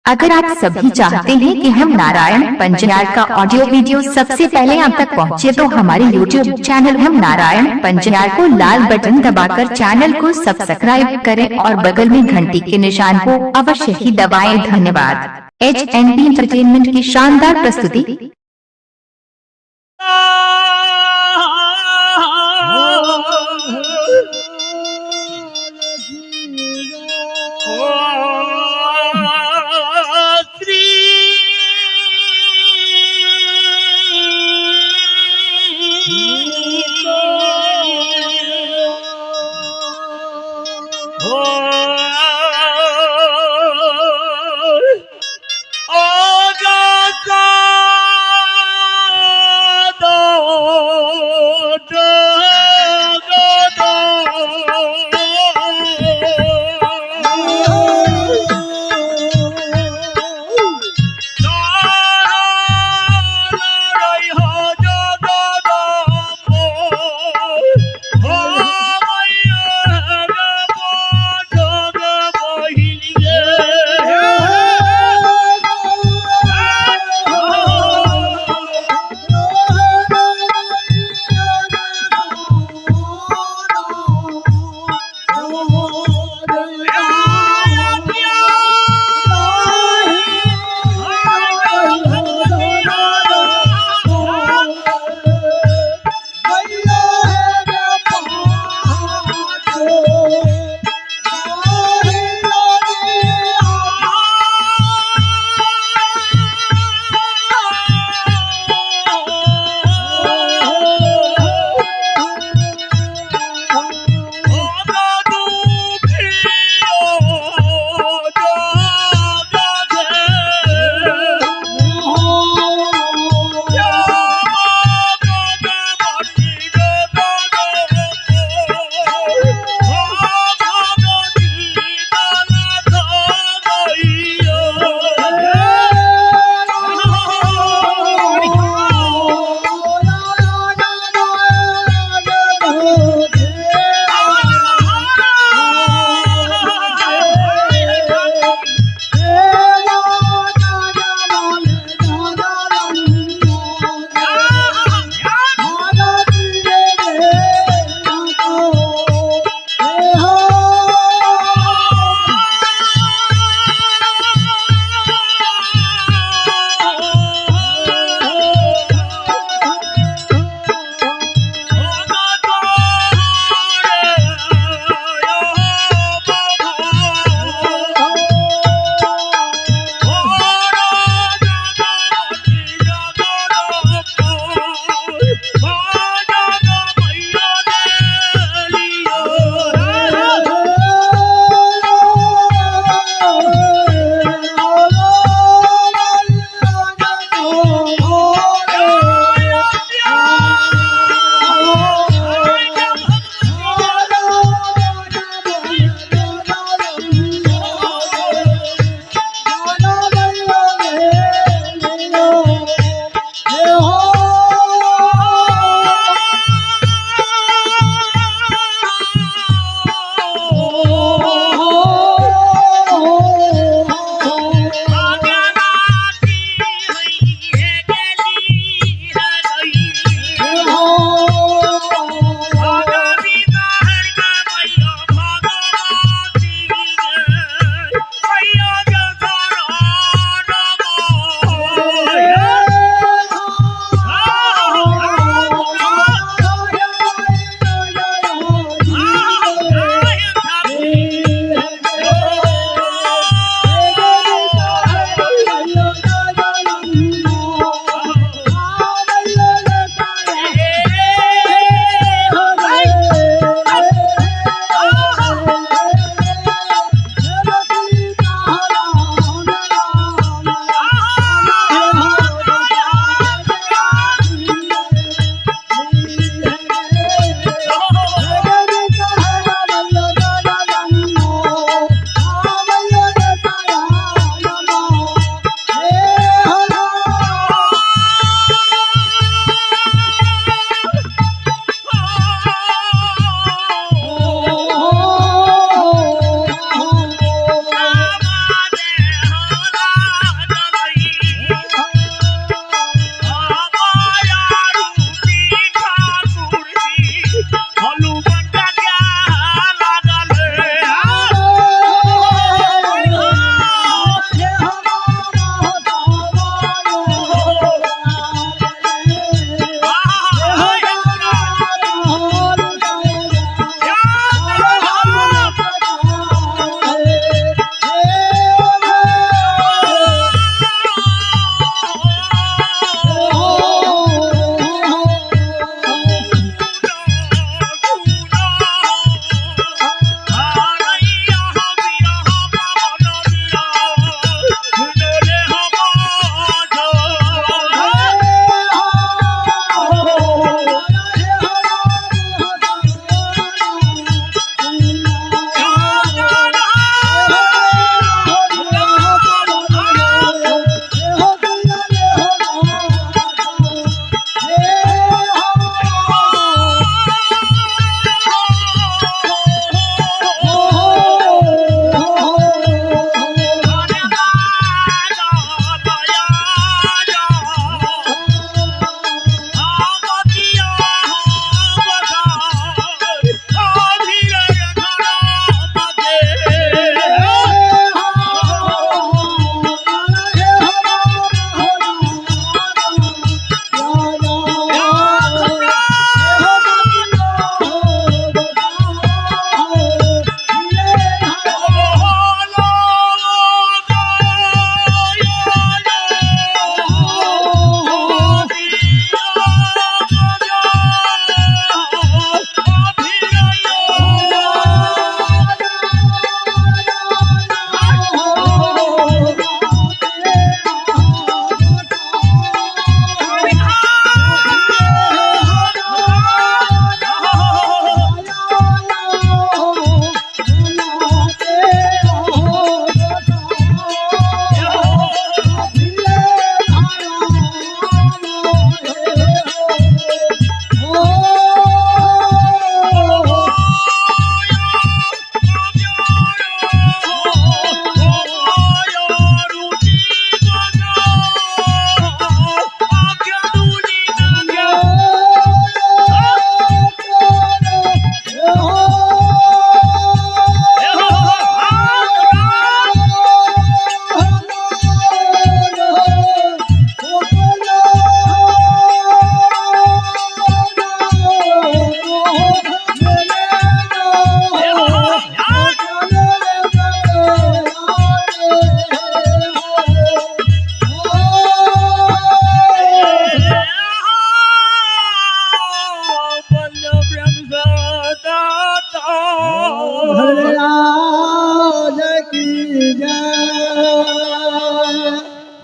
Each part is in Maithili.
अगर आप सभी चाहते हैं कि हम नारायण पंजियार का ऑडियो वीडियो सबसे पहले आप तक पहुंचे तो हमारे YouTube channel हम नारायण पंजियार को लाल बटन दबाकर चैनल को सब्सक्राइब करें और बगल में घंटी के निशान को अवश्य ही दबाएं। धन्यवाद। HNP entertainment की शानदार प्रस्तुति। श्री ओ।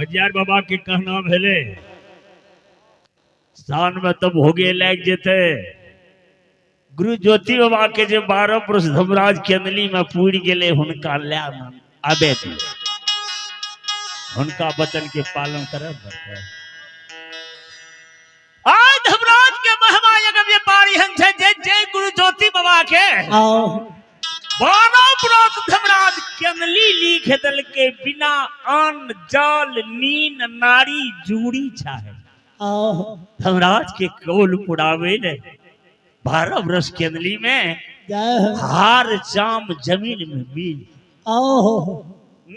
पंजियार बाबा के कहना भेले सावन में तो भोगे लाग जेते। गुरु ज्योति बाबा के जे 12 पुरुष धर्मराज केंदली में पूरी गेले हुनका ले आबे दियो, हुनका वचन के पालन करे पड़ते। आज धर्मराज के महिमा यज्ञ व्यापारी हन छे जे जय गुरु ज्योति बाबा के 12 पुरुष धर्मराज केंदली लिख दल के बिना अन्न जल नीन नारी जूड़ी चाहे। धर्मराज के कौल पुरावे ने 12 वर्ष केंदली में हार जाम जमीन में मिल।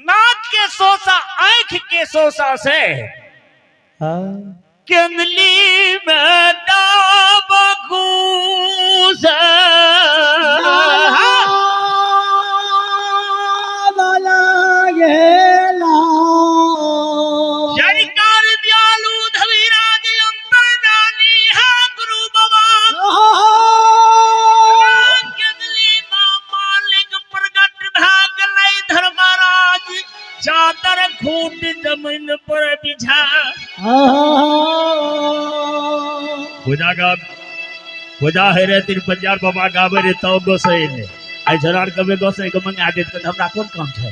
नाक के सोसा आंख के सोसा से केंदली में डाबकूस। सरकार दयालु धविराज अंतर्जानी है गुरु बाबा। केंदली मां मालिक प्रगट भाग लई धर्मराज चादर खूट जमीन पर बिछा। पूजा गा पूजा है रे तीन पंजार बाबा गावे रे तो गोसै ने आई झरार कबे गोसै के मंगा देत त हमरा कोन काम छै।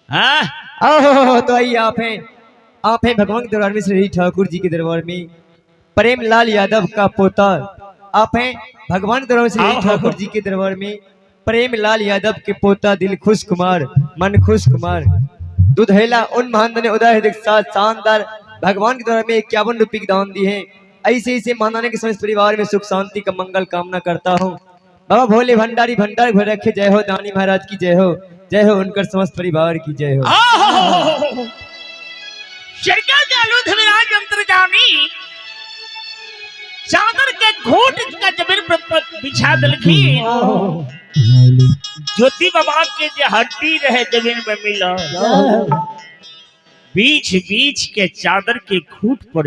हां ओहो तो आइए आप हैं भगवान के दरबार में श्री ठाकुर जी के दरबार में प्रेम लाल यादव का पोता। आप हैं भगवान के दरबार में श्री ठाकुर जी के दरबार में प्रेम लाल यादव के पोता दिल खुश कुमार मन खुश कुमार दुधैला उन महान ने उदय हृदय के साथ शानदार भगवान के द्वारा में 51 रुपये की दान दी है। ऐसे ऐसे महादाने के समस्त परिवार में सुख शांति का मंगल कामना करता हूँ। बाबा भोले भंडारी भंडार भर रखे जय हो दानी महाराज की जय हो, जय हो उनकर समस्त परिवार की जय हो। सरकार दयालु धर्मराज अंतर्जामी चादर के घोट का जमीन पर बिछा दलखी। ज्योति बाबा के जे हड्डी रहे जमीन में मिला बीच बीच के चादर के खूट पर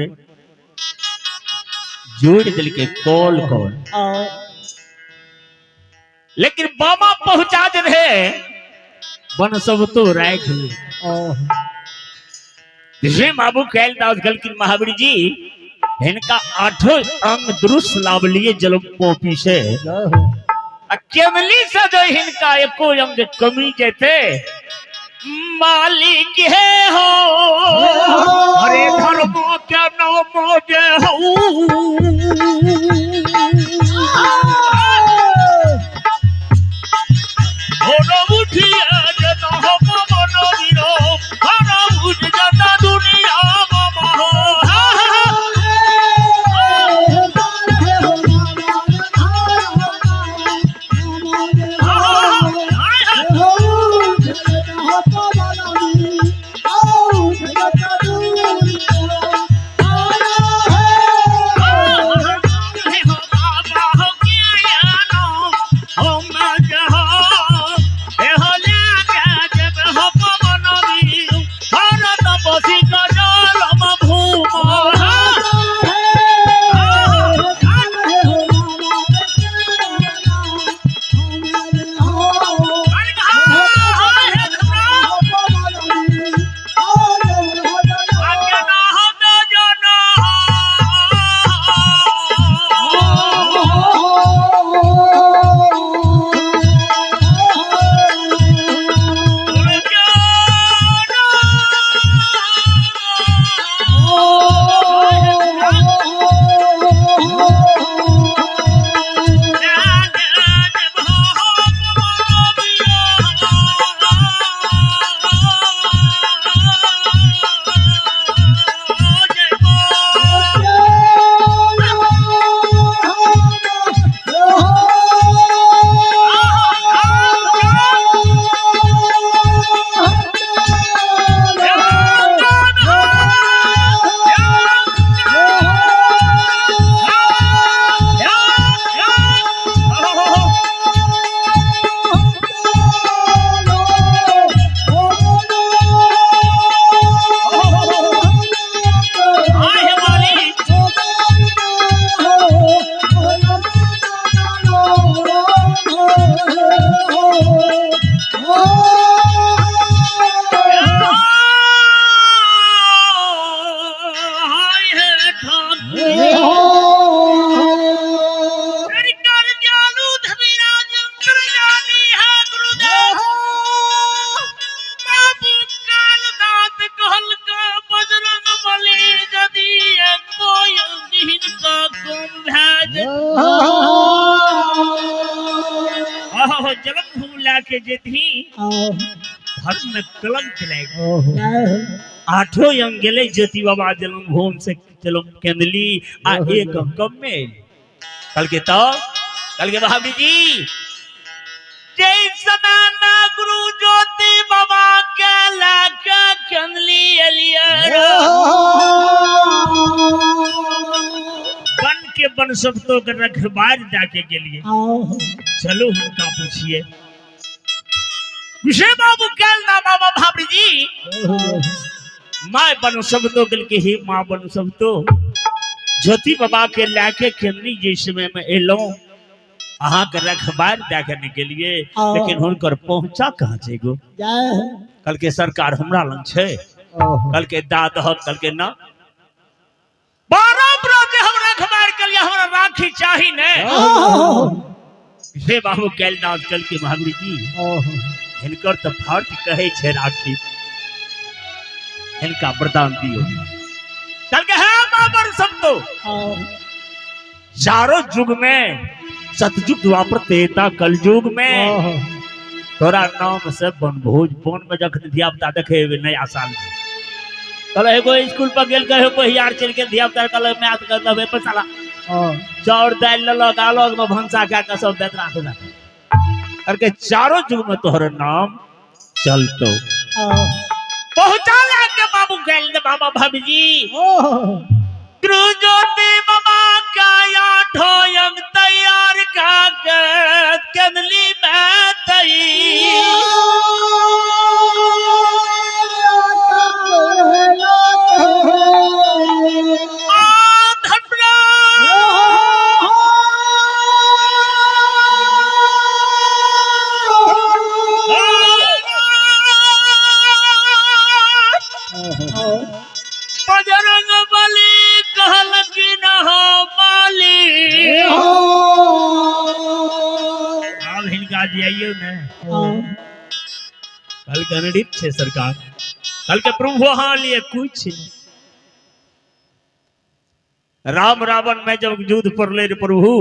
जोड़ दिल के कौल कौल। लेकिन बाबा पहुंचा दे रहे बन सब तो राख ले। बाबू कहल दास गलकिन महावीर जी इनका आठों अंग दुरुस्त लाभ लिए जल पोपी से केवली से जो इनका एको अंग कमी जेते मालिक है हो। अरे धर्म के नाम जे हो उठिया जता हो मनोवीरो हर उठ जाता दुनिया मामा हो। के जेतही धर्म में कलंक लागि। आठो अंग गेलै ज्योति बाबा जलम भूम से चलो केंदली आ एक अंग कम में। कल के तो कल के भाभी जी जय समय में गुरु ज्योति बाबा के लाके केंदली एलिए वन के वन सब तो के रखबार जाके के लिए। चलो हुनका पूछिए। विषय बाबू कहल ना बाबा भाभी जी माँ बन सब तो गल के ही माँ बन सब तो ज्योति बाबा के लाके केंद्री जे समय में एलो अहाँ के रखबार जाके निकलिए, लेकिन हुनकर पहुंचा कहाँ छै गो? कल के सरकार हमरा लग छै, कल के दाद हक, कल के ना 12 बजे हम रखबार के लिए हमरा राखी चाही ने। हे बाबू कैलदास कल के महावीर जी हिनकर तो फर्ज कहे छै राखी, हिनका वरदान दियो। कल के है बाबर सब तो चारों युग में सतयुग द्वापर त्रेता कलयुग में तोरा नाम से बनभोज वन में जखन धिया पुता देखे नया साल में कहल एगो स्कूल पर गेल कहे पहियार चलि गेल धिया पुता कहल मैथ कर लेबै पैसा ला चाउर दालि लेलक अलग में भनसा कए कऽ सब दैत राखू करके चारों युग में तोहर नाम चलतो। पहुंचा लागे बाबू गेल बाबा भाभी जी गुरु ज्योति बाबा का ढोयंग तैयार का केंदली में तई बजरंग बली कहल कि न माली। आब हिनका जियाइयो ने। कल के अनडित छे सरकार, कल के प्रभु अहाँ लिए कुछ नहीं। राम रावण में जब युद्ध पड़ले रे प्रभु,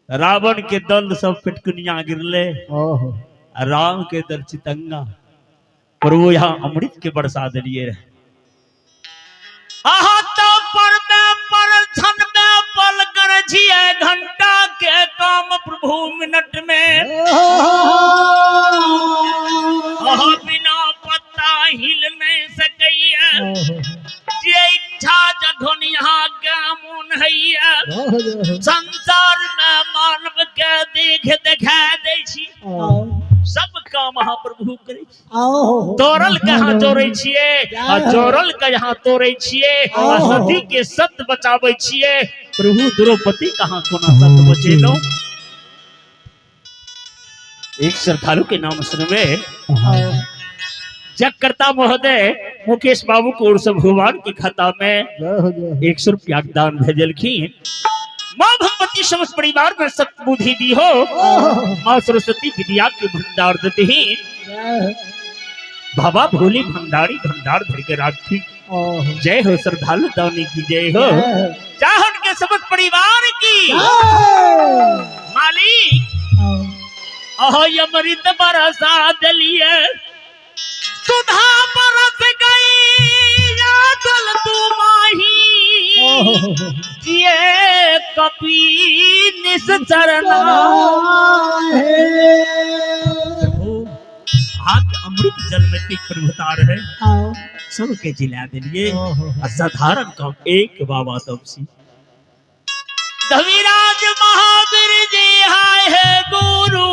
रावण के दल सब पेटकुनिया गिरले, राम के दल चितंगा। प्रभु यहाँ अमृत के बरसा दिलिए रहे। आहा तो पर में पल क्षण में पल कर जिए घंटा के काम प्रभु मिनट में। आहा बिना पत्ता हिल नहीं सकैया, जे इच्छा जखन यहाँ के मन हैया संसार में मानव के देख देखा दै छी। सब काम अहाँ प्रभु करै छी। तोड़ल के अहाँ जोड़ै छियै आ जोड़ल के अहाँ तोड़ै छियै आ सती के सत्य बचाबै छियै। प्रभु द्रौपदी कहाँ कोना सत्य बचेलहुँ। एक श्रद्धालु के नाम सुनबे जगकर्ता महोदय मुकेश बाबू को ओर से भगवान के खाता में 100 रुपया दान भेजलखिन। माँ भगवती समस्त परिवार में सतबुद्धि दी हो, माँ सरस्वती विद्या के भंडार देते ही बाबा भोले भंडारी भंडार भर के राखी। जय हो श्रद्धालु दानी की जय हो, चाहन के समस्त परिवार की मालिक। अहो अमृत बरसा दिलिए सुधा बरस गई यादल तू माही ये कपी निस चरना। आग अमृत जल में तीक प्रभुता रहे सबके जिला दिलिए असाधारण काम एक बाबा तपसी धविराज महावीर जी हाय है गुरु।